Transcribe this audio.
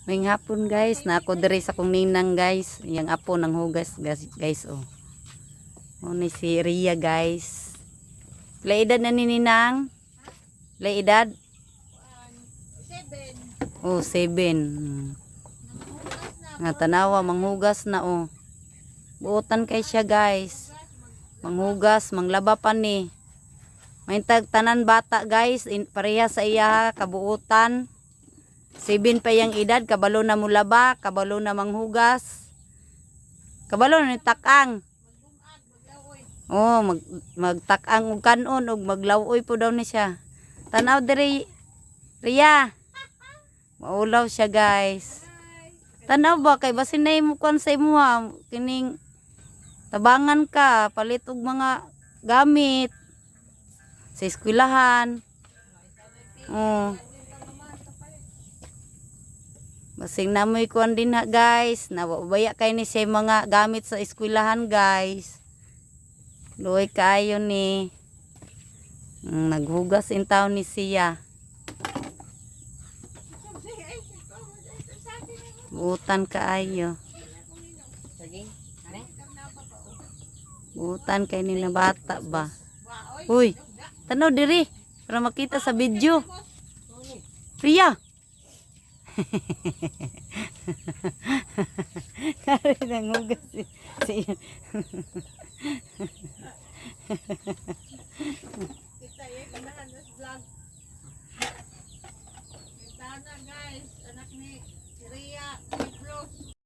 Maayong hapon, guys, na ako diri sa kong ninang, guys. Iyang apo nang hugas, guys, guys, oh. Oh ni si Ria, guys. Pila edad na ni ninang? Pila edad? 7. Oh, 7. Nga tanawa, manghugas na, oh. Buotan kay siya, guys. Manghugas, manglaba pa ni. Maintag tanan bata, guys, pareha sa iya kabuutan. 7 pa yang edad, kabalo na mulaba, kabalo na manghugas. Kabalo na ni takang. Oh, magtakang og kanon og maglawoy po daw ni siya. Tanaw diri, Ria. Maulaw siya, guys. Tanaw ba kay basin na mo kuan sa imuha kining tabangan ka palit og mga gamit sa eskwelahan. Oh. Basing namoy kuan din ha, guys. Nawabaya kay ni siya mga gamit sa eskwelahan, guys. Luoy kaayo ni. Naghugas in taon ni siya. Buutan kaayo. Buutan kay ni na bata ba. Uy, tanaw diri para makita sa video. Priya. Kare nanghugas si Kita eh, kanahan sa vlog. Kita na, guys, anak ni Ria, ni Bros.